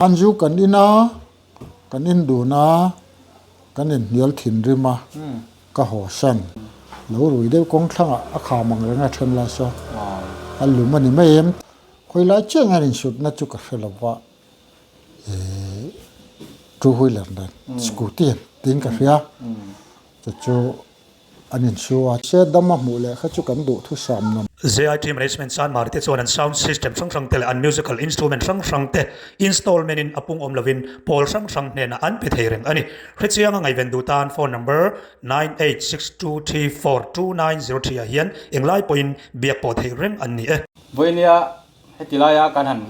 An zu kan in a, kan in dun a, kan inhnial thinrim a, ka haw san. Lo rui deuh kawng thlangah a kham ang reng a then lai saw a lum a ni mai em? Khawi lai chiah hian insutna chu ka hre lo va, eh two wheeler nen scooty tiin ka hria, chu chu An insu a. Se dam a hmuh leh kha chu kan duh thusam nawm. JIT Management Sanmar te chuan an sound system hrang hrang te leh an musical instrument hrang hrang te installment in a pung awm lovin pawl hrang hrang hnenah an pe thei reng a ni. Hrechianga ngaihven duh tan phone number 9862342903 ah hian englai pawhin biak pawh theih reng an ni e. Vawinia heti laia kan han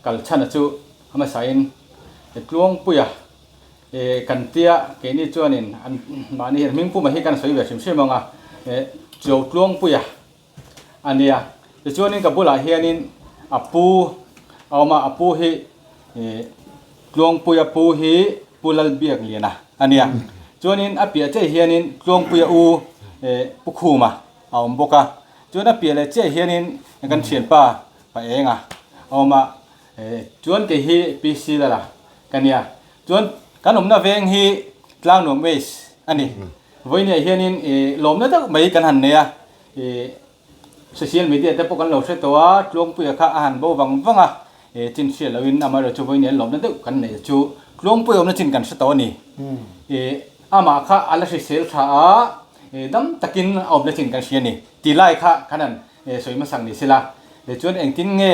kal chhan a chu hmasain Tluangpuia E kan tia keini chuanin an mahni hian hming puma hi kan sawi ve hrim hrim ang a, e Chotluangpuia a nia. Tichuanin ka bulah hianin a pu a awm a, a pu hi e Tluangpuia pu hi Pu Lalbiakliana a nia. Chuanin a piah chiah hianin Tluangpuia u e Pu Khuma a awm bawk a. Chuan a piah leh chiah hianin kan thianpa Paenga a awm a. E chuan kei hi PC Lala ka nia. Chuan kan awmna veng hi Tlangnuam Waste a ni. Vawinia hianin ih lawmna deuh mai kan han nei a, ih social media te pawh kan lo hre tawh a, Tluangpuia kha a han bo vang vang a, ih chin hriat lohin amaherawhchu chu vawinia lawmna deuh kan neih chu Tluangpuia awmna chin kan hre tawh a ni. Ih amah kha a la hrisel tha a, ih dam takin a awmna chin kan hria a ni. Ti lai kha kan han sawi hmasak ni sela, tichuan engtin nge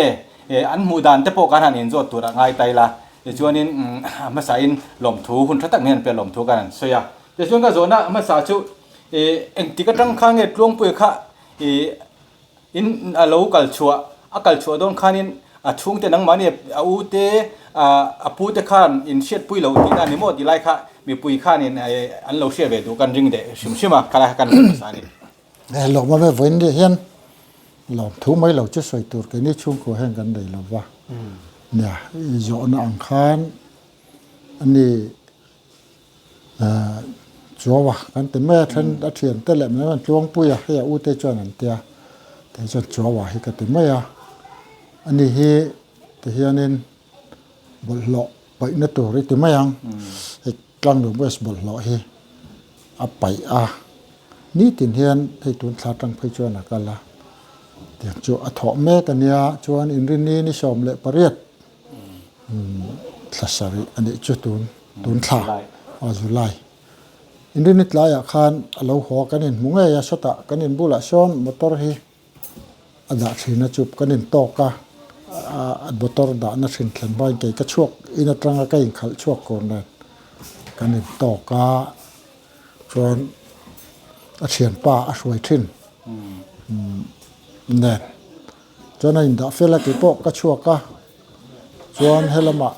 an hmuh dan te pawh kan han inzawt tur a ngai ta ila. Tichuanin a hmasain lawmthu hun tha tak mai an pe a, lawmthu kan han sawi a. Tichuan ka zawhna hmasa chu engtik atang khan nge Tluangpuia kha in a lo kal chhuah, a kal chhuah dawn khanin a chhungte nangmahni a u te a pu te khan in hriatpui lo tihna a ni maw tih lai kha mipui khanin an lo hriat ve duh kan ring deh hrim hrim a, khalai kha kan hre hmasa a ni. Lawm ave vawiin nih hian lawm thu mai lo chu sawi tur keini chhungkua hian kan nei lo va. Nia, i zawhna ang khan ani Chuaua kan ti mai a, then a thian te leh mai Tluangpuia hei a ute chuan an tia, kei chuan Chuaua hi ka ti mai a. Ani hi tihianin bawlhhlawh paihna tur i ti mai ang, hei Tlangnuam West bawlhhlawh hi a paih a, nitin hian hei tun thla atang phei chuan a kal a, tiang chu a thawh mek a nia, chuan inrinni ni 18 thla sarih a nih chu tun tun thla a July inrinni tlaiah khan a lo haw a kan inhmu ngei a sawtah kan inbulah sawn motor hi A dah thin a chup kan intawk a, a motor dahna hrin thlen hmain kei ka chhuak in atanga ka inkhalh chhuak kur nen kan intawk a, chuan a thianpa a hruai thin nen chuan a indah fel a tih pawh ka chhuak a, chuan helamah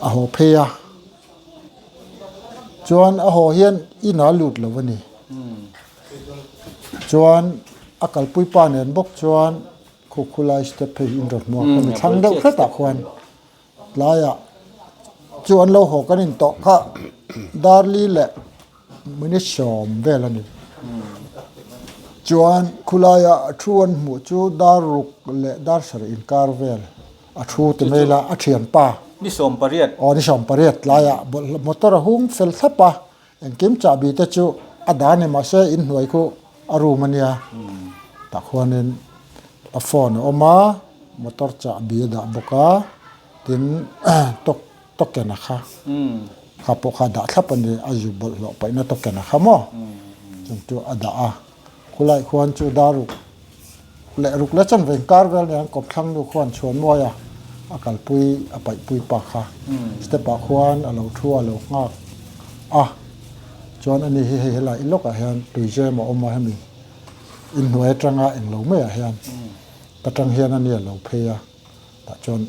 a haw phei a, chuan a haw hian inah a lut lo a ni. Chuan a kalpui pa nen bawk chuan khu khulai step phei hi in rawn hmu a, khami thlang deuh hretah khuan tlaiah chu an lo haw kan intawh kha Darli leh minute sawm vel a ni. Chuan khulaia a thu an hmuh chu dar ruk leh dar sarih inkar vel a thu ti mai la a thianpa. Ni 18. Aw ni 18 tlaiah bawlhhlawh motor a hung fel thlap a. Engkim chahbi te chu a dah ni mahse inhnuai khu a room a nia tah khuanin a phone a awm a motor chahbi a dah bawk a tin tok token a kha kha pawh kha a dah thlap a ni a zu bawlhhlawh paihna token a kha maw chung chu a dah a khulai khuan chu dar ruk leh ruk leh chuan veng kar vel nia an kawmthlang nu khuan chhuan mawi a a kalpui a paihpui pa kha step ah khuan a lo thu a lo nghak a chuan ani hi hei helai lawkah hian tui zem a awm a hemi inhnuai atanga englo maiah hian ta tang hian ani a lo phei a tah chuan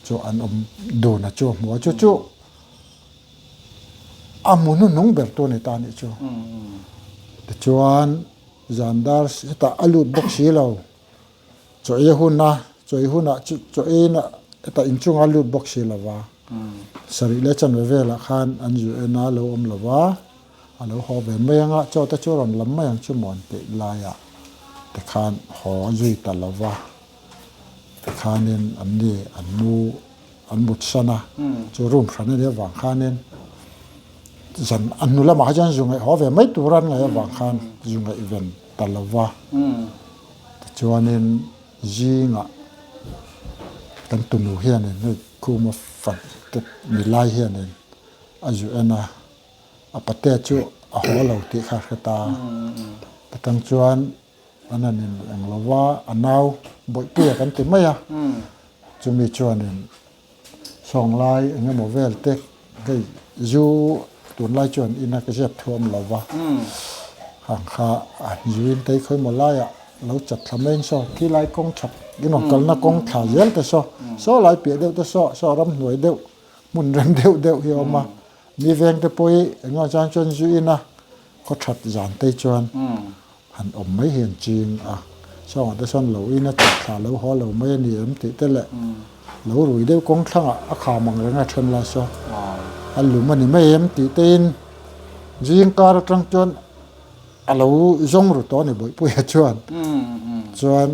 chu an awm dun a chu a hmu a chu chu a hmu hnuhnung ber tu a ni ta anih chu tichuan. Zan dar hetah a lut bawk si lo, chaw ei huna chaw ei hunah chu chaw eina hetah inchunga lut bawk si lo va, sarih leh chanve velah khan an zu en a lo awm lo va, a lo haw ve mai anga chaw te chu rawn lam mai ang chu mawn tih laiah te khan haw a zui ta lo va. Tikhanin anni an mu an mutsan a, chu room hran a nih avang khanin zan a hnu lamah kha chuan zu ngaih haw ve mai tur an ngaih avang khan zu ngaihven ta lo va. Tichuanin zingah kan tunu hianin hei khuma fat te ni lai hianin a zu en a, a patea chu a haw lo tih kha a hre ta. Atang chuan An han in eng lo va, a nau bawihpuia kan ti mai a, chumi chuanin sawnglai eng emaw vel te hei zu tunlai chuan ina ka ziak thuam lo va, hang kha a zu in tei khawi maw laiah lo chat thla mai in saw khilai kawng chhak in rawn kalna kawng thla zel te saw, saw lai piah deuh te saw, saw ramhnuai deuh hmun rem deuh deuh hi a awm a, mi veng te pawh hi eng emaw chuan chuan zu ina khaw that zan te chuan Han awm mai hi an ching a, sawngah te sawn lo in a chak thla lo haw lo mai a ni em tih te leh lo rui deuh kawng thlangah a kham ang reng a then lai saw a lum a ni mai em tih te in zing kar atang chuan a lo zawng ru tawh a ni Bawihpuia chuan chuan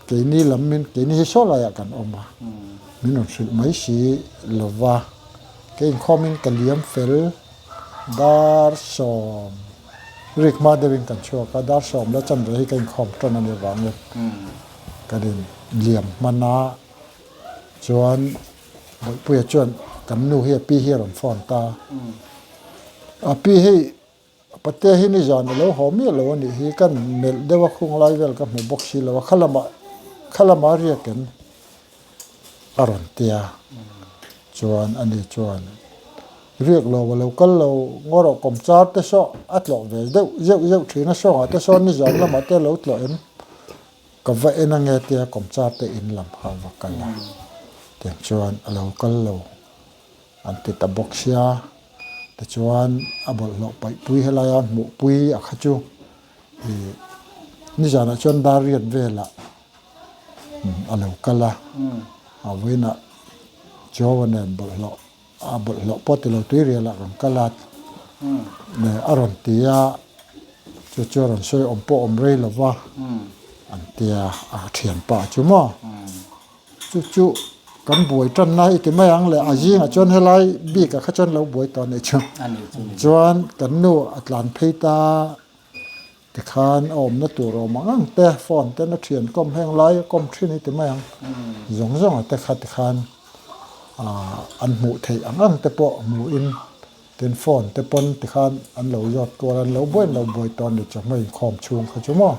keini lam min keini hi saw laiah kan awm a min rawn hrilh mai si lova kei inkhawmin ka liam fel dar sawm. Rik hma deuhin kan chhuak a, dar sawm la chanve hi ka inkhawm tan a nih avangin kan in liam hman a, chuan Bawihpuia chuan kan nu hi a pi hi a rawn phone ta a, a pi hei Patea hi nizan a lo haw miah lo a nih hi, kan melh deuh a khung lai vel ka hmu bawk si lo a, khalamah khalamah riak em? A rawn ti a, chuan ani chuan riak lo a lo kal lo ngaw rawh kawm char te saw a tlawh ve deuh zeuh zeuh thin a, sawngah te sawn nizan lamah te a lo tlawh em? Ka va en ange tia kawm char te in lam kha a va kal a, tiang chuan a lo kal lo an ti ta bawk sia, tichuan a bawlhhlawh paihpui helaia hmuhpui a kha chu ih nizanah chuan dar riat velah a lo kal a, a vawiinah Joe-a nen bawlhhlawh a bawlhhlawh pawh ti lo tui rialah kan kal a a rawn ti a, chu chu a rawn sawi awm pawh awm rei lo va an ti a, a thianpa chu maw chu chu kan buai tanna i ti mai ang le a zingah chuan helai bikah kha chuan lo buai tawh a nih chu chuan kan nu a tlan phei ta. Tikhan a awmna tur a awm ang ang te, phone ten a thian kawm heng lai a kawm thin hi ti mai ang. Zawng zawng a te kha tikhan an hmuh theih ang ang te pawh hmuhin tin phone te pawn tikhan an lo zawt kual a, an lo buai an lo buai tawn ni chawhma inkhawm chhung kha chu maw.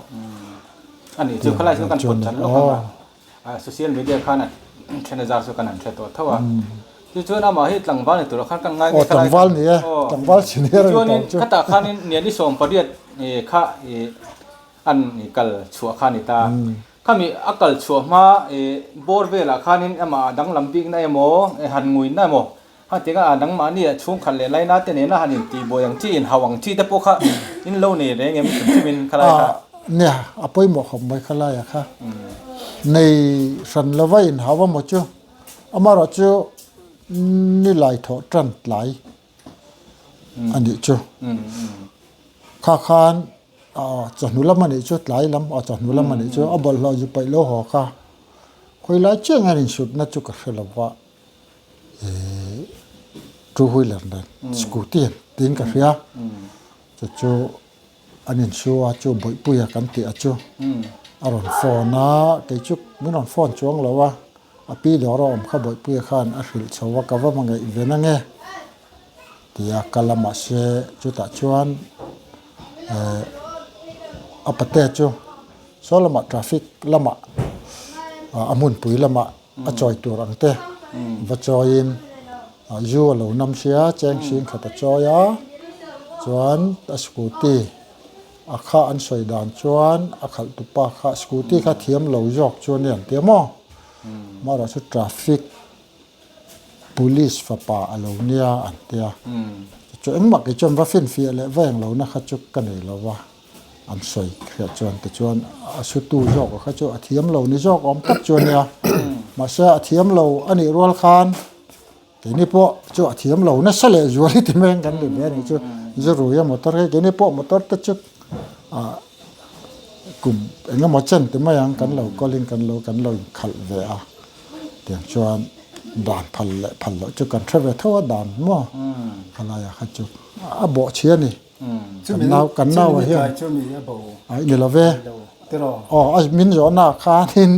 Ani chu khalai chu kan pawt chan lawk ang a. Social media khan a then a zar chu kan han hre tawh tho a. Tichuan amah hi tlangval ni turah khan kan ngai ngei kha lai. Tlangval ni e, tlangval senior a ni tawh chu. Tichuanin khatah khanin Niani 18 kha an kal chhuah kha a ni ta. Khami a kal chhuah hma bawr velah khanin amah a danglam bikna emaw han nguina emaw Ha tinga a nangmahni ah chhungkhat leh laina te nena han intihbuai ang chi, inhauh ang chi te pawh kha in lo nei reng em hrim hrimin khalai kha? Nia, a pawimawh khawp mai khalaia kha. Nei hran lova inhauh a maw chu? Amaherawh chu ni lai thawh tan tlai a nih chu. Kha khan chawhnu lam a nih chu, tlai lam chawhnu lam a nih chu, a bawlhhlawh zu paih lo haw kha. Khawilai chiah hian insutna chu ka hre lova. Two wheeler nen scooty an tiin ka hria chu chu an insu a chu bawihpuia kan tih a chu a rawn phone a kei chu min rawn phone chuang lo a a pi dawr a awm kha bawihpuia khan a hrilh chho a ka va hmangaih ve na nge tia kal a mahse chutah chuan eh a patea chu saw lamah traffic lamah a hmunpui lamah. A chawi tur ang te va chawiin zu a lo nam sia cheng hring khat a chawi a chuan a scooty a kha an sawi dan chuan a khalh tu pa kha scooty kha thiam lo zawk chu a ni ang tia maw amaherawh chu traffic police fapa a lo nia an tia chu engmah kei chuan va finfiah leh va englo na kha chu ka nei lo va. An sawi hriat chuan tichuan a sutu zawk kha chu a thiam lo ni zawk awm tak chu a nia. Mahse a thiam lo a nih rual khan keini pawh chu a thiam lo nasa leh zual hi ti mai ang kan ni ve a nih chu. Zu rui a motor hi keini pawh motor te chu ah kum eng emaw chen ti mai ang kan lo kawlin kan lo kan lo inkhalh ve a. Tiang chuan dan phal leh phal loh chu kan hre ve tho a dan maw khalaiah kha chu a bawh chhi a ni. Kan nau kan nau ah hian ai ni lo ve aw a min zawhna ah khanin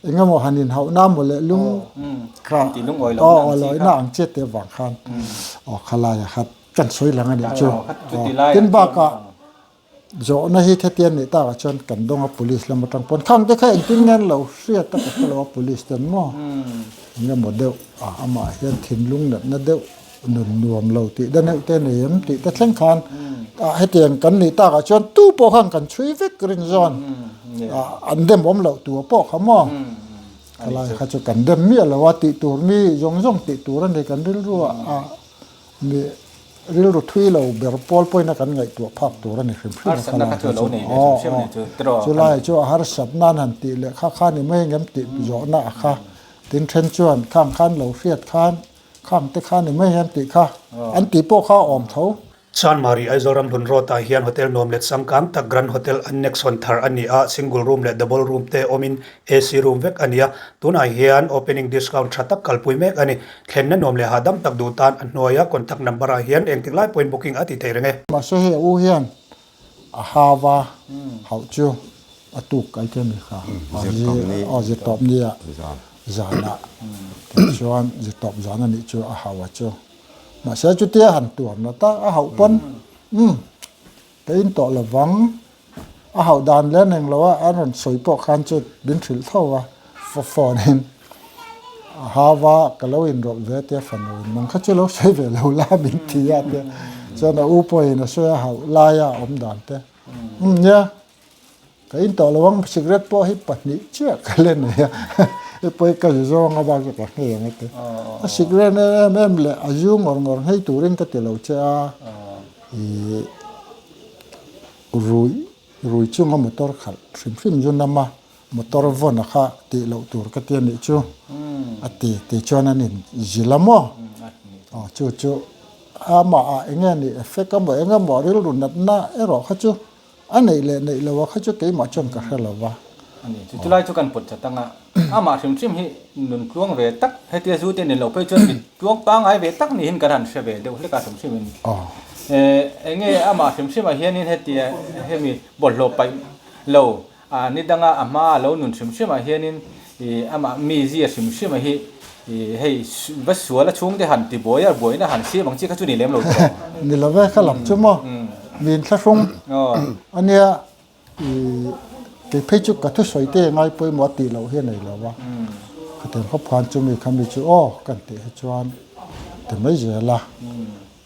eng emaw han inhauh na maw leh lung kha aw aw lawina ang chiat te avang khan aw khalaiah kha kan sawi lang a nih chu tin bakah Zawhna hi theti a nih takah chuan kan dawng a police lam atang pawn khang te kha engtin nge an lo hriat a ka hre lo a police ten maw eng emaw deuh a amah hian thinlung natna deuh nun nuam lo tih da neuh te nei em tih te thleng khan ah hetiang kan nih takah chuan tu pawh khan kan chhui vek rin zawn ah an dem awm loh tur pawh kha maw khalai kha chu kan dem miah lo a tih tur mi zawng zawng tih tur a ni kan rilru ah Mi rilru thui lo ber pawl pawhin a kan ngaihtuah phak tur a ni hrim hrim a kha lai chu. Aw aw chu lai chu a harsat nan han tih leh kha kha ni mai engem tih zawhna a kha. Tin then chuan khang khan lo hriat khan khang te kha ni mai engem tih kha an tih pawh kha a awm tho. Chanmari Aizawl Ramhlun Road ah hian hotel nuam leh changkang tak Grand Hotel Annex hawn thar a ni a, single room leh double room te awmin AC room vek a ni a, tunah hian opening discount tha tak kalpui mek a ni. Thlenna nuam leh hahdam tak duh tan a hnuaia contact number ah hian engtik lai pawhin booking a ti thei reng e. Mahse hei a u hian a hava hauh chu a tuk kai te mi kha aw zirtawp ni ah zanah tichuan zirtawp zan a nih chu a hauh a chu mahse chutia han tuar na tak a hauh pawn umm ka in tawh lovang A hauh dan leh neng lo a, an rawn sawi pawh khan chu min hrilh tho a, phone in a hau a, ka lo inrawlh ve tia fanu in nang kha chu lo sawi ve lo la min ti a tia chuan a u pawhin a sawi a hauh laia a awm dan te umm nia ka in tawh lo ang cigarette pawh hi pahnih chiah ka la nei a hei pawh hi ka zu zawng a bak chu ka nghei ang a ti a cigarette em em leh a zu ngawr ngawr nghei turin ka ti lo che a ih. Rui rui chunga motor khalh hrim hrim zu nama motor vawn a kha tih loh tur ka ti a nih chu a ti ti chuan an in zil a maw aw chu chu amah ah eng nge nih effect a maw eng emaw rilru natna erawh kha chu a neih leh neih loh a kha chu keimah chuan ka hre lo va. A ni chu chulai chu kan pawt chat anga amah hrim hrim hi nun tluang ve tak hetia zu te ni loh phei chuan mi tluang pangngai ve tak niin kan han hre ve deuh hlek a hrim hrim in. Eng nge amah hrim hrimah hianin hetia hemi bawlhhlawh paih lo a ni danga a hma a lo nun hrim hrimah hianin ih amah mizia hrim hrimah hi ih hei va sual a chhungte han ti buai a buaina han siam ang chi kha chu ni lem lo tawh. Ni lo ve ka lam chu maw min thlahrung a nia Ih, kei phei chu ka thusawi te ngai pawimawh a tih loh hi a nei lo a, khatiang khawp khan chumi kha mi chu aw kan tih hi chuan ti mai zel a,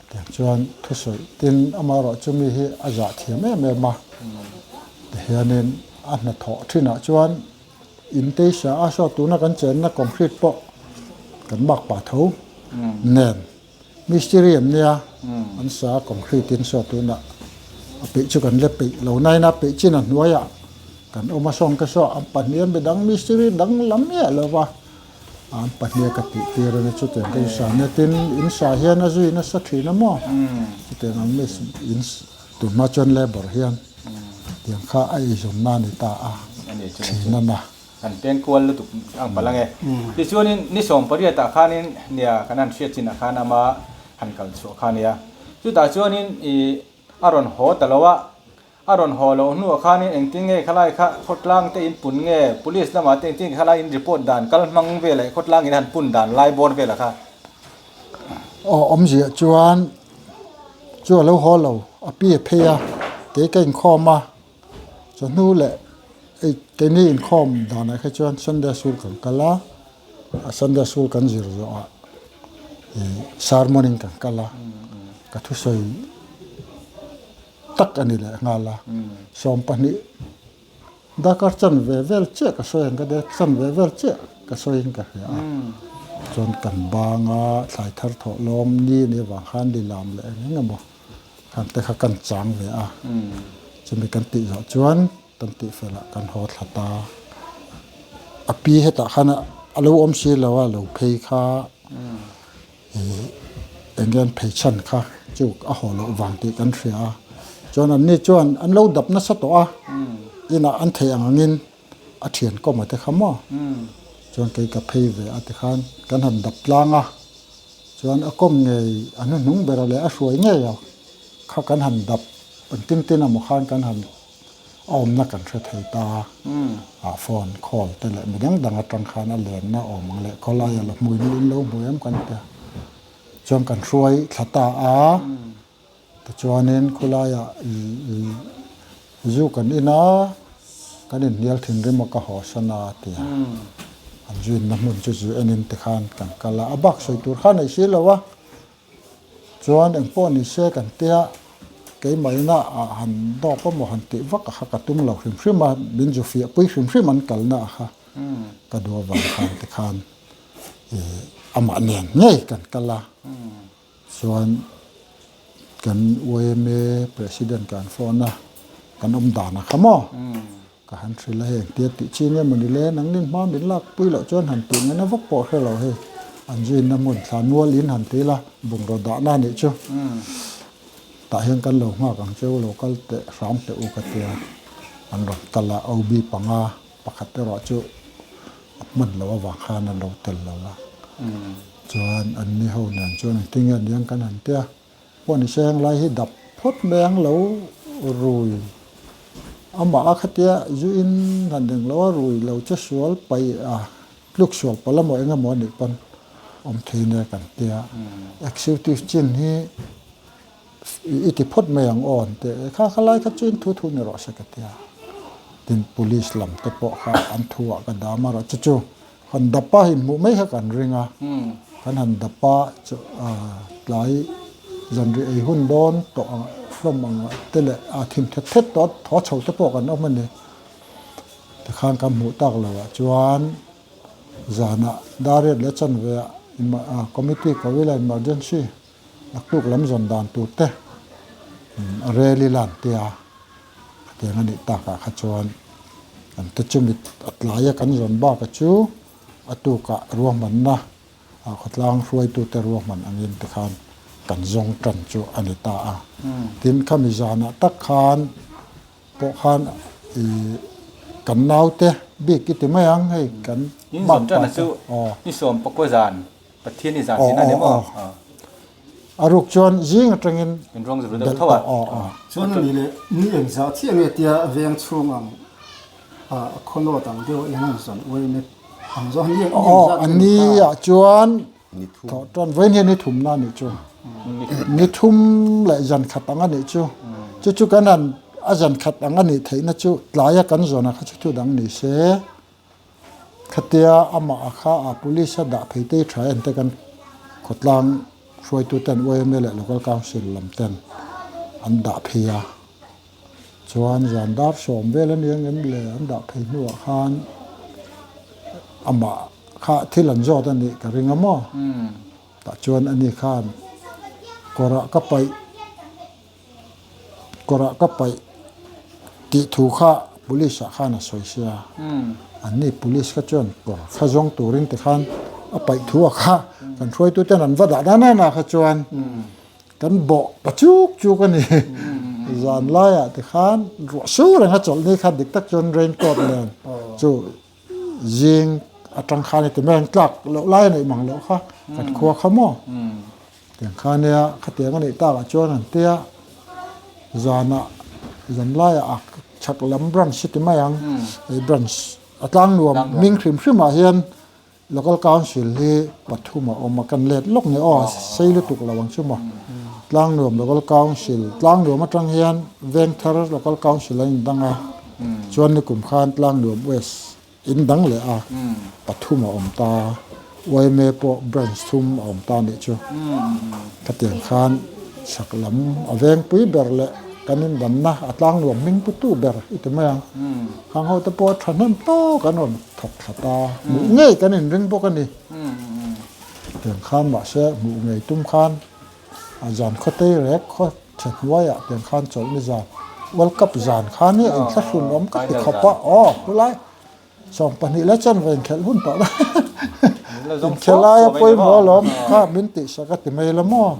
tiang chuan thusawi tin amaherawh chu mi hi a zah thiam em em a, tihianin a hnathawh thinah chuan in teisa a saw tuna kan chenna concrete pawh kan mak pah tho nen. Mistiri an nia, an sa a concrete in saw tunah a peih chu kan la peih lo nain a peih chin a hnuaiah kan awm a sawng ka saw an pahnih a midang mistiri dang la miah lo va an pahnih a ka tih tir a ni chutiang ka insa nia tin in sa hian a zui nasa thin a maw chutiang ang mis in tunhma chuan labour hian tiang kha a eizawnna a ni ta a thin a na. Kan peng kual lutuk ang palh ange. Tichuanin ni 18 ah khanin nia kan han hriat chinah khan ama han kal chhuah kha nia. Chutah chuanin ih a rawn haw ta lo a, a rawn haw loh hnuah khanin engtin nge khalai kha khawtlang te in pun nge police lamah te engtin nge khalai in report dan kal hmang vel leh khawtlang in han pun dan lai bawr velah kha. Aw awmziah chuan chu a lo haw lo, a pi a phei a, kei ka inkhawm a. Chawhnu leh ei keini inkhawm danah kha chuan Sunday school kan kal a, a Sunday school kan zir zawhah ih sermon in kan kal a, ka thusawi tak a ni leh nghal a, 20 darkar chanve vel chiah ka sawi ang ka tia, chanve vel chiah ka sawiin ka hria a, chuan kan bang a thlai thar thawh lawm ni a nih avang khan lilam leh eng eng emaw. Khang te kha kan chang ve a, chumi kan tih zawh chuan kan tih fel ah kan haw thla ta. A pi hetah khan a lo awm si lo a, lo phei kha ih eng nge an phei chhan kha chu a haw loh vang tih kan hria a. Chuan an ni chuan an lo dap nasa tawh a, inah an theih ang angin a thian kawm a te kha maw. Chuan kei ka phei ve a tikhan kan han dap tlang a, chuan a kawm ngei a hnuhnung bera leh a hruai ngei a kha kan han dap engtin tin emaw khan kan han a awmna kan hre thei ta a, phone call te leh mi dang dang atang khan a lenna awm ang leh khawlaia la hmui in lo hmu em kan tia chuan kan hruai thla ta a. Tichuanin khulaiah zu kan in a, kan inhnial thinrim a ka haw san a ti a. An zu inna hmun chu zu enin tikhan kan kal a, a bak sawi tur kha nei si lo a. Chuan engpawh ni se kan tia keimah ina ah han dawp emaw han tih vak a kha ka tum lo hrim hrim a, min zu fiah pui hrim hrim an kalna a kha ka duh avang khan tikhan amah nen ngei kan kal a. Chuan kan yma President kan phone a, kan awm dan a kha maw? Ka han hrilh a hei engtia tih chi nge mawni le, nangnin hma min lak pui loh chuan han tih ngaihna vak pawh hre lo hei, an zuinna hmun thla nual in han ti la, bungraw dahna a nih chu. Tah hian kan lo nghak ang che u, lo kal teh hram teh u ka tia, an rawn kal a, OB panga pakhat erawh chu a hman loh avang khan a lo tel lo a. Chuan an ni ho nen chuan engtin nge aniang kan han tia, pawh ni se henglai hi dap phawt mai ang lo rui amah a khatia zu in han eng lo a rui lo che sual paih a tluk sual palh emaw eng emaw anih pawn awm thei nia kan tia. Executive chin hi I ti phawt mai ang aw an ti a, kha kha lai kha chu in thu thu ni rawh se ka ti a. Tin, police lam te pawh kha an thu ah ka dam a rawh chu chu han dap a inhmuh mai kha kan ring a, kan han dap a chu tlai zanriah ei hun dawn tawh ang hlawm ang te leh a thim thet thet tawh a thaw chho te pawh kan awm a ni. Tikhan kan hmuh tak loh ah chuan zanah dar riat leh chanve ah committee ko ila emergency Naktuk lam zawn dan tur te a rel ila an tia, khatiang a nih takah kha chuan kan te chu mit a tlai a kan zawn baka chu a tukah ruahmanna ah khawtlang hruaitute ruahman angin te khan kan zawng tan chu a ni ta a. Tin, khami zanah tak khan pawh khan ih kan naute bik i ti mai ang hei kan In zawn tan a chu ni sawm pakua zan Pathian i zan tihna a ni maw? A ruk chuan zing atangin In rawng zir deuh tho a. Chuan a ni leh ni engzah chiah nge tia veng chhung ang a khawlawt ang deuh eng ang zawn uaime ang zawng ni engzah Aw a ni ah chuan thawh tan vawiin hian ni thumna a nih chu. Ni thum leh zan khat ang a nih chu. Chu chu kan han a zan khat ang a nih theihna chu tlaia kan zawn ah kha chu thu dang ni se. Khatia amah a kha a police a dah phei te hi tha en te kan khawtlang hruaitu ten yma leh local council lam ten an dah phei a, chuan zan dar sawm vel a nia ngem le an dah phei hnuah khan amah kha thil an zawt a nih ka ring a maw tah chuan ani khan kawrah ka paih. Kawrah ka paih tih thu kha police ah khan a sawi sia, anni police kha chuan kawr kha zawng turin tikhan a paih thu a kha kan hruaitu ten an va dah dan a kha chuan kan bawh ta chuk chuk a ni. Zan laiah tikhan ruah sur reng a chawlh ni kha dik tak chuan rain coat nen chu zing atang khan heti mai ang tlak loh lai a neih mang loh kha kan khua kha maw. Tiang kha nia khatiang a neih takah chuan an tia zanah zan laiah a chhak lam branch hi ti mai ang hei branch a tlang nuam hming hrim hrimah hian local council hi pathum a awm a kan let lawk ni aw sei lutuk lo ang chu maw tlang nuam local council tlang nuam atang hian vengthar local council a indang a chuan nikum khan tlang nuam west In dang leh a, pathum a awm ta, yma pawh branch thum a awm ta nih chu. Khatiang khan chhak lam a vengpui ber leh kan indanna a tlang nuam hming putu ber i ti mai ang. Khang ho te pawh a thahnem tawk an rawn thawk thla ta, hmuh ngei kan inring bawk a ni. Tiang khan mahse hmuh ngei tum khan A zan khawtei rek khaw chhe hnuaiah tiang khan chawlh ni zan World Cup zan khan hi inthlahrun awm ka ti khawp a, aw khulai 12 leh chanve inkhelh hun tawh la inkhelh laia pawimawh alawm kha min tihsak a ti mai la maw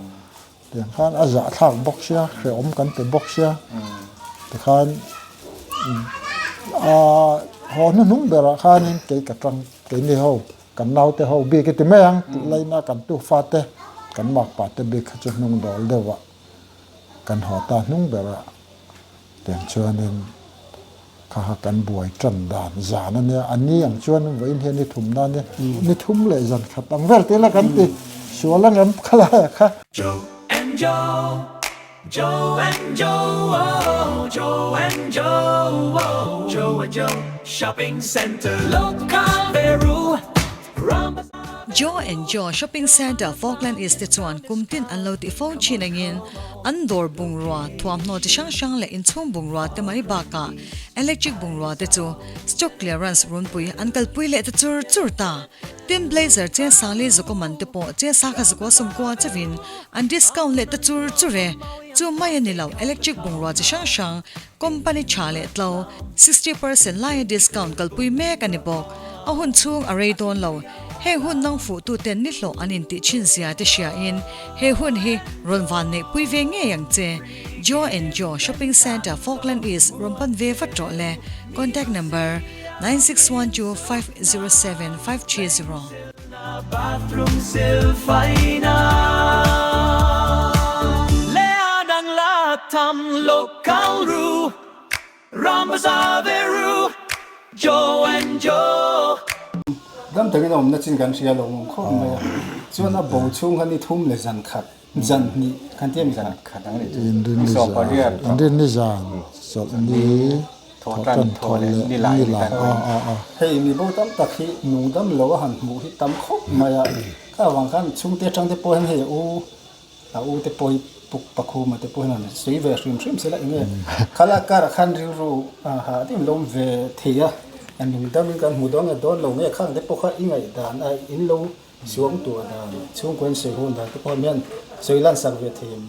tiang khan a zahthlak bawk sia hrehawm kan ti bawk sia tikhan a haw hnuhnung berah khanin kei ka tang. Keini ho kan naute ho bik i ti mai ang tih laina kan tufa te kan makpa te bik kha chu hnung dawl deuh ah kan haw ta hnung ber ah tiang chuanin kha kha kan buai tan dan zan a nia a ni ang chuan vawiin hian ni thum na nia ni thum leh zan khat ang vel tih la kan ti sual ang em khalai ah kha. Joe and Joe Joe and Joe oh Joe and Joe oh Joe and Joe Shopping Centre Local Veru Ram Joe and Joe Shopping Centre Falkland East te chuan kum tin an lo tih fo thin angin an dawr bungrua thuamhnaw chi hrang hrang leh inchhung bungrua te mai bakah electric bungrua te chu stock clearance runpui an kalpui leh ta chur chur ta. Tin blazer che Sali zukaw man te pawh che sakha zukaw sawmkua chauhin an discount leh ta chur chur e. Chu mai a ni lo, electric bungrua chi hrang hrang company tha leh tlo 60% laia discount kalpui mek a ni bawk. A hun chhung a rei dawn lo. Heng hun nang fuh tu ten ni hlawh an intih thin zia te hria in he hun hi rawn van neih pui ve ngei ang che. Joe and Joe Shopping Centre Falkland East rawn pan ve vat rawh le. Contact number. 9612 507 530. Bathroom silfaina leh a dang la tham local ru Ram Bazaar ve ru Joe and Joe. Dam takin a awmna chin kan hria lo awm khawp mai a, chuan a bo chhung kha ni thum leh zan khat. Zan hnih kan ti a mi zan khat ang nih chu. Ni sawm pariat. Inrinni zan chawlhni thawhtan thawh leh ni lai a a. Hei mi bo tam tak hi nung dam lo a han hmuh hi tam khawp mai a, kha avang khan chhungte atang te pawh hian hei a u a u te pawh hi puk pakhuma te pawh hian han sawi ve hrim hrim sela enge khala karah khan rilru a hah deuh in lo awm ve thei a, a nung dam in kan hmu dawn nge dawn lo nge khang te pawh kha i ngaihdan a in lo Suang tuah dan, chhungkaw in sawi hun dan te pawh hian sawi lan sak ve thei em?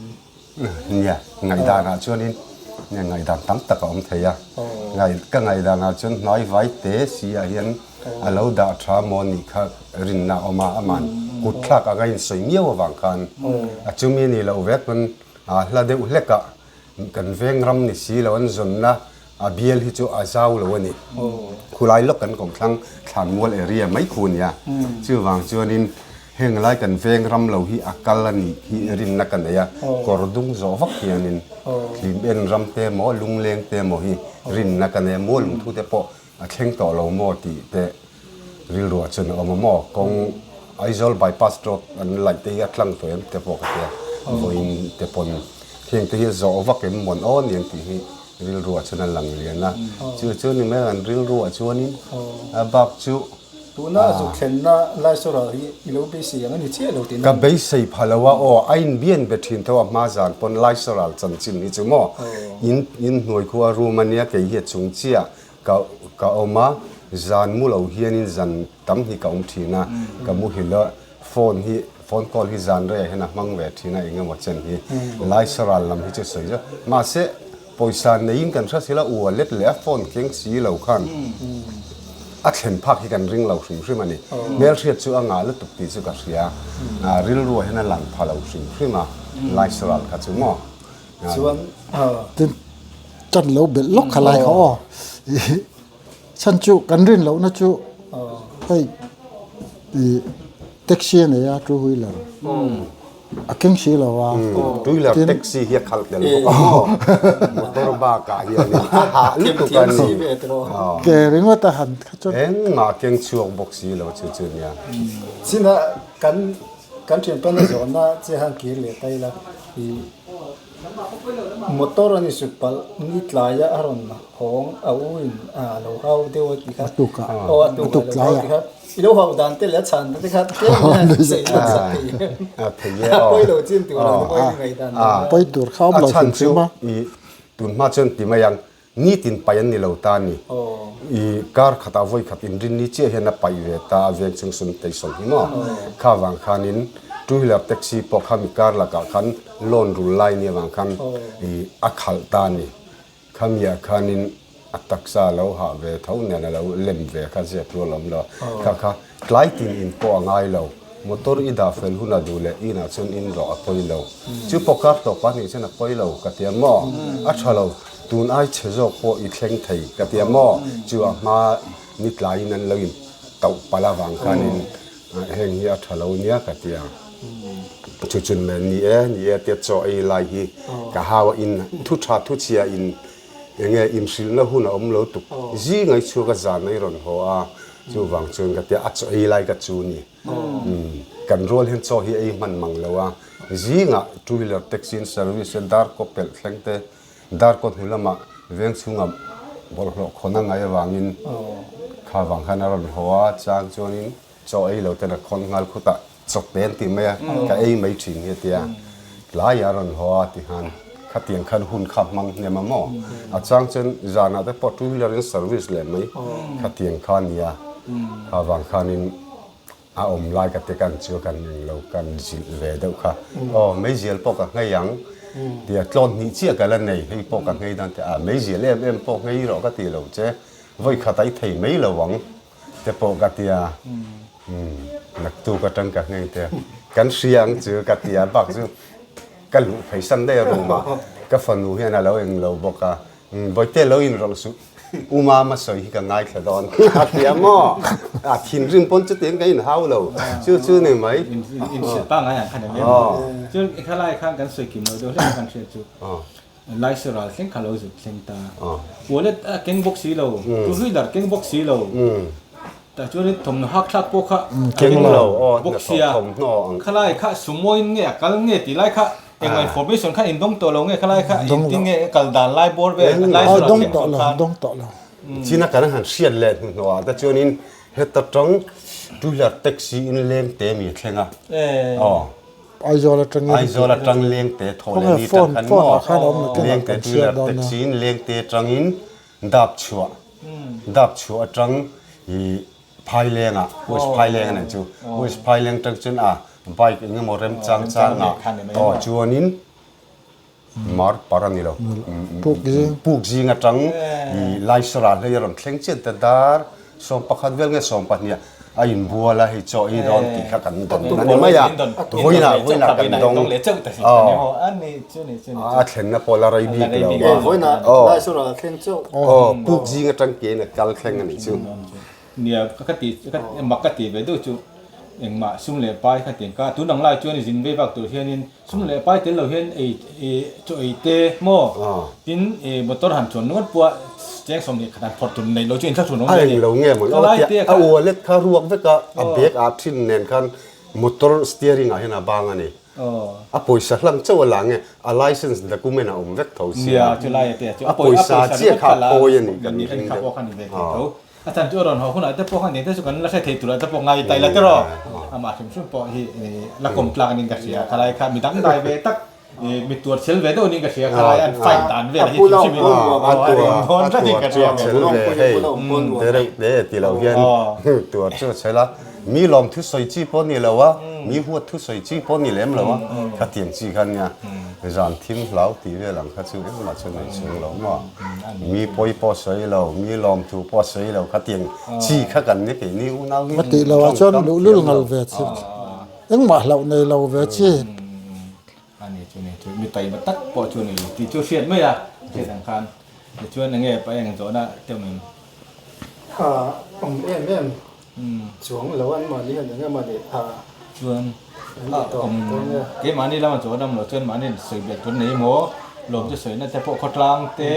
Nia, ngaihdanah chuanin ngaihdan tam tak a awm thei a. Ka ngaihdanah chuan hnai vai te si ah hian a lo dah tha maw nih kha rinna a awm a, aman kut thlak anga insawi miau avang khan a chumi a nih loh vek pawn hla deuh hlek ah Kan veng ram ni si lo an zawnna a bial hi chu a zau lo a ni. Khulai lawk kan kawmthlang Thlanmual area mai khu a nia. Chuvang chuanin heng lai kan veng ram lo hi a kal a nih hi rinna ka nei a. Kawr dung zawh vak hianin thlim en ram te maw lungleng te maw hi rinna ka nei a. Mual lungthu te pawh A thleng tawh lo maw tih te rilruah chuan a awm a maw? Kawng Aizawl bypass road an laih te hi a tlang tawh em te pawh ka tia, vawiin te pawn heng te hi a zawh vak em mawn aw ni an tih hi rilruah chuan a lang lian a, chu chu ni mai ang an rilruah chuanin a bak chu Tuna a zuk thlenna Laisoral hi i lo beisei ang a ni chiah lo tihna. Ka beisei pha lo a aw, a inbian be thin tho a hma zan pawn Laisoral chanchin hi chu maw in inhnuai khu a room a nia kei hi a chung chiah Ka ka awm a, zan mu lo hianin zan tam hi ka awm thin a, ka muhil a, phone hi phone call hi zan reiah hian a hmang ve thin a eng emaw chen hi Laisaral lam hi chu sawi zauh mahse pawisa neiin kan hre sila u a let leh a phone keng si lo khan a thlen phak hi kan ring lo hrim hrim a ni. Hmelhriat chu a ngah lutuk tih chu ka hria, rilruah hian a lang pha lo hrim hrim a Laisaral kha chu maw. Chuan Tin tan lo belh lawk kha lai kha aw. Chhan chu kan rin lohna chu hei i taxi a nei a two wheeler a keng si lo a. Two wheeler taxi hi a khalh tel bawk a maw motor bakah hianin a hah lutuk a ni. Ke ringawt a han kha chuan. Engmah keng chhuak bawk si lo chu chu nia. China kan kan thianpa na zawhna che han kir leh ta ila i Motor a ni sut palh ni tlaia a rawn hawng a u in a lo hau deuh a ti kha aw a tuk a lo hau ti kha i lo hau dan te leh a chhan dan te kha tlem hian a sawi lan sak thei a pawi lo chin tur ang pawi ngaih dan pawi tur kha awm lo hrim hrim a i tun hma chuan ti mai ang Nitin paih an ni lo ta a ni. I kar khatah vawi khat inrin ni chiah hian a paih ve ta a veng chung sum station hi maw. Kha vang khanin two wheeler taxi pawh kha mi kar lakah khan loan rul lai ni avang khan i a khalh ta a ni. Khamiah khanin a taksa a lo hah ve tho nen a lo lem ve kha zep rual a awm lo. Kha kha Tlai tin in pawh a ngai lo. Motor i dah fel hun a duh leh inah chuan in rawh a pawi lo. Chu pawh kar tawp a nih chuan a pawi lo ka ti a maw? A tha lo, tun ai chhe zawk pawh i thleng thei ka ti a maw? Chu a hma ni tlaiin an lo in tauh palh avang khanin heng hi a tha lo nia ka ti a. Chu chun men ni e, ni e tia chaw ei lai hi ka hau a in thu tha thu chhia in enge inhrilhna hun a awm lo tuk zing ai chhuak a zan ai rawn haw a chuvang chuan ka tia a chaw ei lai ka chu ni. Kan rual hian chaw hi ei hman mang lo a, zingah two wheeler taxi in service te dar kaw pelh thleng te dar kaw hnu lamah veng chhungah bawlhhlawh khawn a ngaih avangin kha vang khan a rawn haw a, chang chuanin chaw ei lo ten a khawn nghal khutah chaw pe an tih mai a, ka ei mai thin hi a tia, tlaiah a rawn haw a ti khan khatiang khan hun kha hmang hnem a maw, a chang chuan zanah te pawh two wheeler in service leh mai khatiang kha a nia, kha vang khanin a awm lai ka ti kan chu kan eng lo kan zilh ve deuh kha aw meizial pawh ka nghei ang tia tlawn hnih chiah ka la nei hei pawh ka nghei dan te a meizial em em pawh nghei rawh ka ti lo che vawi khat ai thei mai lo ang te pawh ka tia naktuk atang ka nghei te kan hria ang chu ka tia bak chu ka luh phei san daih a room ah ka fanu hian a lo eng lo bawk a Bawihte lo inrawlh suh, U Mama sawi hi ka ngaithla dawn a ti a maw? A thinrim pawn chutiang ka inhau lo, chu chu ni mai. Inhrilh pa ngai ang kha ni mai maw? Chuan khalai khan kan sawi kim lo deuh hlek a kan hriat chu Laisa ral thleng kha lo zut thleng ta. Wallet a keng bawk si lo, two wheeler keng bawk si lo. Tah chuan thawmhnaw hak thlak pawh kha keng lo bawk sia. Khalai kha sumo-in nge a kal nge tih lai kha Engmah information kha in dawng tawh lo nge khalai kha engtin nge kal dan lai bawr vel lai saw dawng tawh lo dawng tawh lo. China kan han hriat leh hnuhnawh ah te chuanin heta tang two wheeler taxi in leng te mi thleng a aw Aizawl atangin Aizawl atang leng te thaw leh ni tang khan maw leng te two wheeler taxi in leng te tangin dap chhuah dap chhuah atang i Phaileng ah West Phaileng a nih chu. West Phaileng tang chuan a bike eng emaw remchang chang ah aw chuanin mar par a ni lo. Puk zing atang i Laisara hlei a rawn thleng chian ta dar 11 vel nge 12 a inbual a hei chaw ei dawn tih kha kan dawn a ni mai a. Vawiinah vawiinah kan dawng aw a thlenna pawh la rei bik lo a. Aw puk zing atang kein a kal thleng a nih chu. Nia, ka ti, ka mak ka ti ve deuh chu engmah sum leh pai kha tiang ka, tun ang lai chuan zin vei vak tur hianin sum leh pai tel lo hian ei chaw ei te maw tin motor han chuan nual pawh cheng 20 khat han phawrh tur neih lo chu inthlahrun awm ve a ni. A englo nge maw Ka tia a wallet kha ruak vek a, a bag ah thin nen khan motor steering ah hian a bang a ni. A pawisa hlang chauh a la nge a license document a awm vek tho sia a pawisa chiah kha a phawi a ni kan ring deuh. A chan chu a rawn haw hunah te pawh khan eng te chu kan la hre thei turah te pawh ngai tai la tiraw. Amah hrim hrim pawh hi la kawm tlak anin ka hria. Khalai kha mi dang dai ve tak mi tuar chel ve deuh anin ka hria. Khalai an fight dan vel hi hrim hrim in a tuar a tuar chu a chel ve hei te reuh te ti lo hian tuar chu a chel a. Mi lawm thu sawi chi pawh ni lo a, mi huat thu sawi chi pawh ni lem lo a, khatiang chi kha nia zan thim hlau tih vel ang kha chu engmah chu nei chhung lo maw. Mi pawi pawh sawi lo, mi lawmthu pawh sawi lo khatiang chi kha kan ni keini unau hi A tih lo ah chuan luhlul ngal ve chi, engmah hlauh nei lo ve chi. A ni chu ni chu mi taima tak pawh chu ni tih chu hriat mai a, hriat ang khan tichuan enge pa eng zawhna te awm em? A awm em em chuang lo an mahni hian enge mahni a Chuan a awm keimahni lama chu a dam lo chuan mahni sawi belh tur nei maw lawm chu sawina te pawh khawtlang te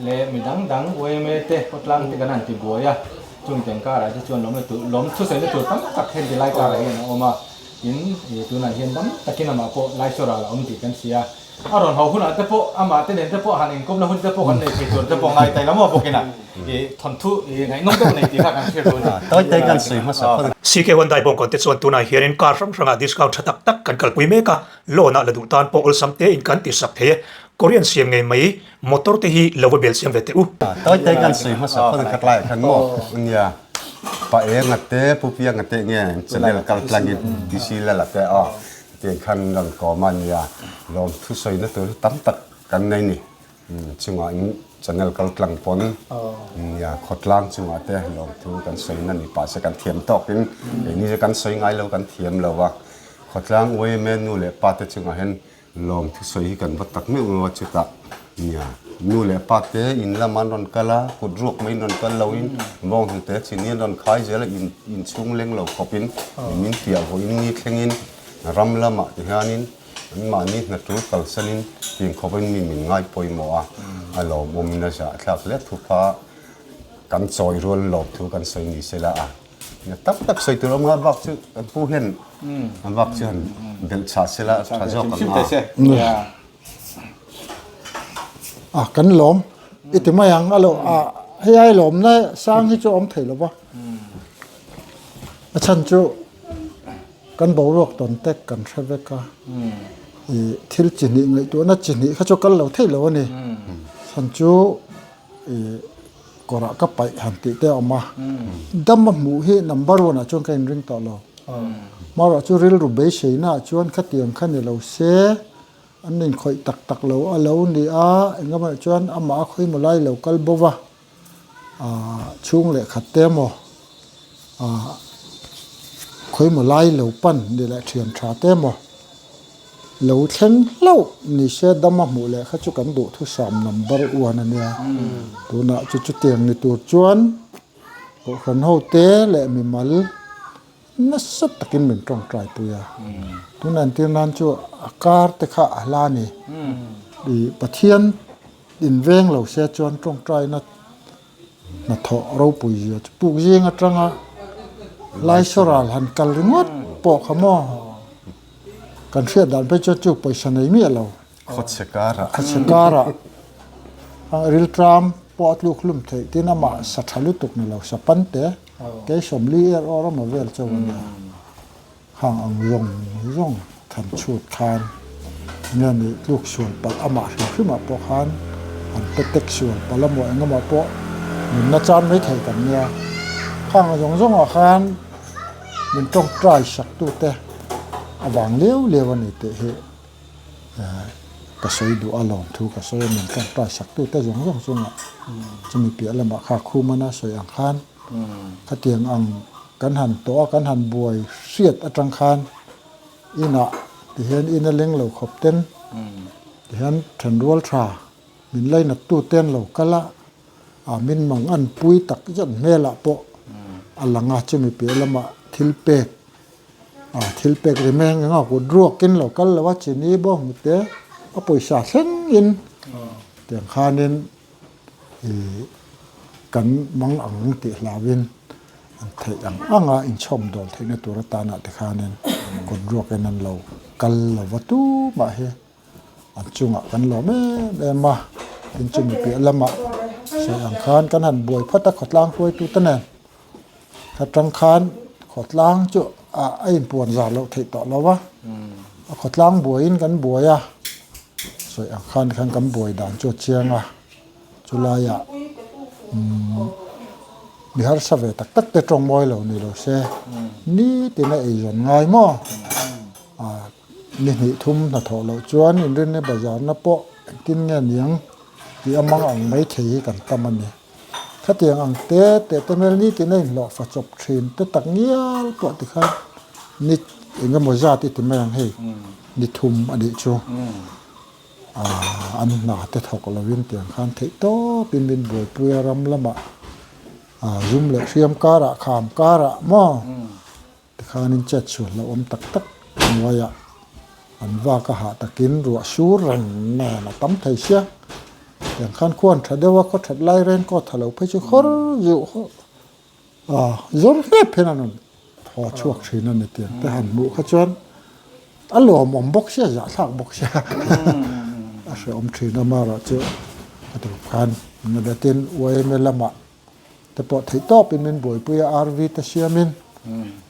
leh mi dang dang yma te khawtlang te kan han ti buai a chung teng karah te chuan lawmna tur lawm thusawi na tur tam tak hian ti lai karah hian a awm a. Tin, tunah hian dam takin amah pawh Laichawrah a awm tih kan hria. A rawn haw hunah te pawh amah te nen te pawh han inkawmna hun te pawh kan nei thei tur te pawh ngai tai lo maw bawkin a thawnthu ngaihnawm deuh nei tih kha kan hriat run a. Tawi te kan sawi hmasa phawt a. CK Hyundai bawngkawn te chuan tunah hianin car hrang hrangah discount tha tak tak kan kalpui mek a, loan ah la duh tan pawh awlsam tein kan ti sak thei e. Korean siam ngei mai motor te hi lo va bel siam ve teh u. Tawi te kan sawi hmasa phawt a khatlaiah khan maw nia. Pa eng a te, Pu Piang a te nge channel kal tlangin DC Lal a te aw tiang khan rawn kawm a nia. Lawm thusawina tur hi tam tak kan nei ni. Chungah in channel kal tlang pawn nia khawtlang chungah te lawmthu kan sawina ni pah se kan thiam tawkin keini chu kan sawi ngai lo kan thiam lo a. Khawtlang yma nu leh pa te chungah hian Lawm thusawi hi kan va tak meuh meuh a chutah Nia, nu leh pa te in lam an rawn kal a, kut ruak mai in rawn kal lo in, bawng hnute chini an rawn khai zel a, in inchhung leng lo khawp in min piah vawiin ni thleng in ram lamah ti hian in an mahni hna tul kalsan in tiang khawp in mi min ngai pawimawh a, a lawmawm in a zahthlak hle thu kha kan chawi rual lawm thu kan sawi ni se la a. Tak tak sawi tur awm nga bak chu kan pu hian a bak chu han belh chah se la tha zawk ang a. A kan lawm i ti mai ang a lo a hei ai lawmna sang hi chu a awm thei lo va a chhan chu kan boruak tawn tek kan hre vek a ih thil chi hnih ngaihtuahna chi hnih kha chu kal lo thei lo a ni chhan chu ih kawrah ka paih han tih te a awm a dam a hmuh hi number one ah chuan ka inring tawh lo hmarah chu rilru beiseina ah chuan khatiang kha ni lo se an inkhawih tak tak lo a lo ni a engemaw chuan amah a khawimaw lai lo kal bo va ah chhung leh khat te emaw ah khawimaw lai lo pan ni leh thian tha te emaw. Lo thleng hlauh ni se dam a hmuh leh kha chu kan duhthusam number one a nia. Tunah chu chutiang ni tur chuan Kohhran ho te leh mimal nasa takin min tawngtai pui a. Tuna entir nan chu a kar te kha a hla a ni. Ih Pathian inveng lo se chuan tawngtaina Hnathawh ropui zia chu puk zing atanga Laisaw ral han kal ringawt pawh kha maw kan hriat dan phei chuan chu pawisa nei miah lo. Khawchhe karah. Khawchhe karah rilṭam pawh a tluk hlum theih tin amah sa ṭha lutuk ni lo sa pan te kei sawmli er awr emaw vel chauh a nia. Hang ang zawng zawng than chhut khan nge ni tluk sual palh amah hrim hrimah pawh khan an pe tek sual palh emaw eng emaw pawh nunna chan mai thei kan nia. Khang zawng zawngah khan min tawngtai sak tute avang liau liau a ni tih hi ka sawi duh a lawm thu ka sawi a, min tawngtai sak tute zawng zawng chungah chumi piah lamah kha khumana sawi ang khan Khatiang ang kan han tawh a, kan han buai hriat atang khan inah tihian in a leng lo khawp ten tihian thenrual tha min lainat tu te an lo kal a, a min mang an pui tak zet hmelah pawh a lang a, chumi piah lamah thil pek a thil pek ri meng eng a kut ruakin lo kal lo a, chini bawng te a pawisa thleng in tiang khanin Ih kan mang ang tih hlauhin an theih ang anga inchhawm dawl theihna tur atana te khanin kut ruakin an lo kal lo va tumah hi an chungah kan lawm em em a, tin chumi piah lamah sawi ang khan kan han buai phawt a khawtlang hruaitute nen atang khan khawtlang chu a inpuan zar loh theih tawh lo va, a khawtlang buaiin kan buai a. Sawi ang khan khan kan buai dan chu a chiang a, chulaiah umm mi harsa ve tak tak te tawng mawi lo ni lo se nitin a eizawn ngai maw ah ni hnih thum hnathawh loh chuan inrinna bazarna pawh engtin nge niang tih a mang ang maithei hi kan tam a ni. Khatiang ang te teh te hmel nitin a inhlawh fa chawp thin te tak ngial pawh tikhan ni eng emaw zat i ti mai ang hei ni thum a nih chu aah an hna te thawk lovin tiang khan theih tawpin min buaipui a ram lamah aah zum leh hriam karah kham karah maw. Tikhanin chet chhuah hlauhawm tak tak hnuaiah an vak a hah takin ruah sur reng nen a tam thei sia. Tiang khan khuan tha deuh a, khaw that lai raincoat tha lo phei chu khawr zuh a zawr hnep hian an rawn thaw chhuak thin a ni tiang te han hmuh kha chuan a lawmawm bawk sia, zahthlak bawk sia a hrehawm thin a amaherawhchu a tawp khan Ngadatin yma lamah te pawh theih tawpin min buaipui a, RV te siamin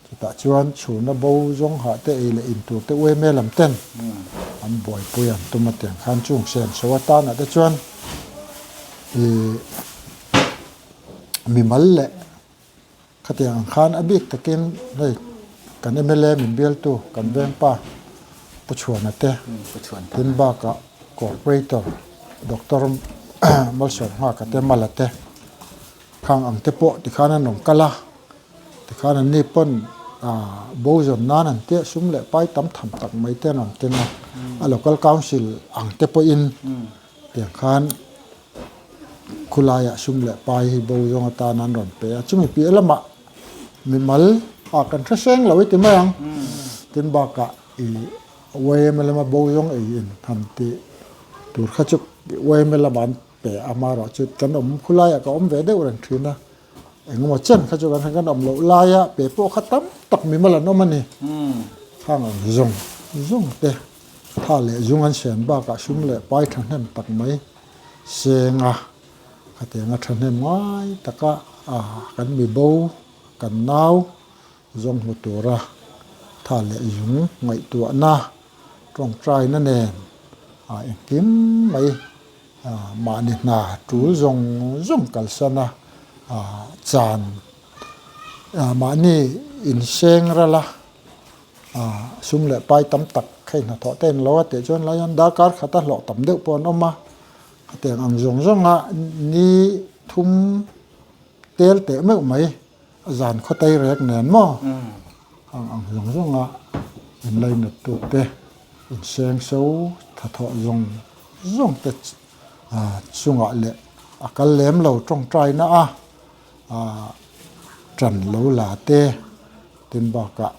chutah chuan chhuna bo zawng hah te ei leh in tur te uaime lam ten an buaipui an tum a tiang khan chung sen so atanah te chuan ih mimal leh khatiang ang khan a bik takin hei kan mla min bialtu kan vengpa Pu Chhuana te tin bakah Corporator Doctor Malsawm Nghaka te Mala te khang ang te pawh tikhan an rawn kal a, tikhan an ni pawn ah bo zawn nan an tia sum leh pai tam tham tak mai te an rawn keng a, a local council ang te pawhin. Tiang khan khulaiah sum leh pai hi bo zawng atan an rawn pe a, chumi piah lamah mimal ah kan hre seng lo i ti mai ang. Tin bakah i yma lama bo zawng ei in han tih tur kha chu yma lamah an pe a, amaherawhchu kan awm khulaiah ka awm ve deuh reng thin a. Engemaw chen kha chu kan hre kan awm loh laia pe pawh kha tam tak mimal an awm a ni. Khang ang zawng zawng te tha leh zung an siam bakah sum leh pai thahnem tak mai senga khatianga thahnem ngai taka kan mibo kan nau zawng hmu tura tha leh zung ngaihtuahna tawngtaina nen engkim mai Mahni hna tul zawng zawng kalsan a, chan mahni inseng ral a, sum leh pai tam tak hei hnathawh te an lo a tih chuan lai hian darkar khata hlawh tam deuh pawh an awm a, hetiang ang zawng zawnga ni thum tel teh meuh mai zan khawtei rek nen maw ang ang zawng zawnga inlainat tute inseng so thathawh zawng zawng te chungah leh a kal lem lo tawngtaina a tan lo la te tin bakah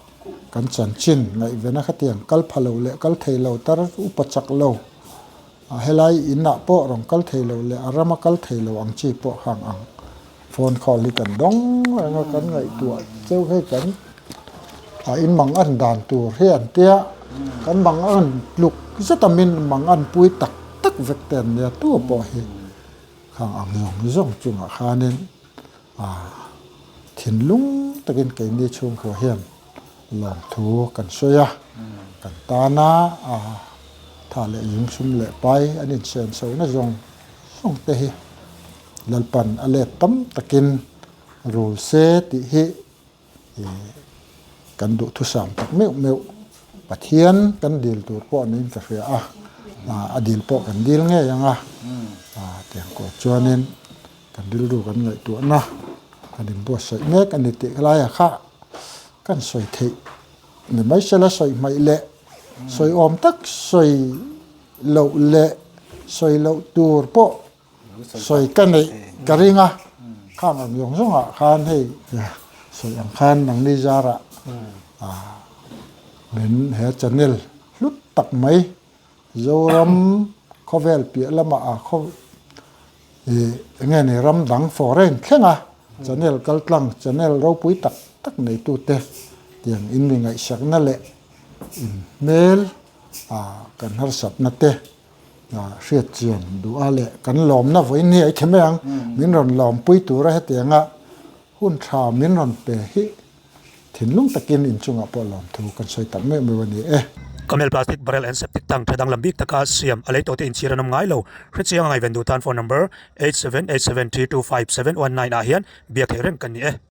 kan chanchin ngaihvena khatiang kal pha lo leh kal thei lo tar upa chak lo A helai inah pawh rawn kal thei lo leh a rama kal thei lo ang chi pawh hang ang. Phone call hi kan dawng reng a, kan ngaihtuah cheu hei kan a in mang an dan tur hi an tia, kan mang an tluk zet a min mang an pui tak tak vek te an nia tu pawh hi khang ang zawng zawng chungah khanin a thinlung takin keini chhungkua hian Lawmthu kan sawi a, kan tana tha leh zung sum leh pai an insen chhohna zawng zawng te hi Lalpan a let tam takin rul se tih hi kan duhthusam tak meuh meuh. Pathian kan dil tur pawh niin ka hria a, a dil pawh kan dil ngei ang a, tiang kawt chuanin kan rilru kan ngaihtuahna kan inbuatsaih mek a ni tih laiah kha Kan sawi theih ni mai sela sawi hmaih leh sawi awm tak sawi loh leh sawi loh tur pawh sawi ka neih ka ring a, khang ang zawng zawngah khan hei sawi ang khan nangni zarah min he channel hlut tak mai Zoram khawvel piah lamah a khaw ih eng nge ni ram dang foreign thleng a channel kal tlang channel ropui tak tak neitute tiang in mi ngaihsakna leh in hmel ah kan harsatna te ah hriat chian duh a leh kan lawmna vawiin hi a i thle mai ang min rawn lawmpui tura hetianga hun tha min rawn pe hi Thinlung takin inchungah pawh lawmthu kan sawi tak meuh meuh a ni e. Camel plastic barrel and septic tank tha danglam bik taka siam a lei tawhte inchhir an awm ngai lo. Hrechiang a ngaihven duh tan phone number 8787325719 ah hian biak theih reng kan ni e.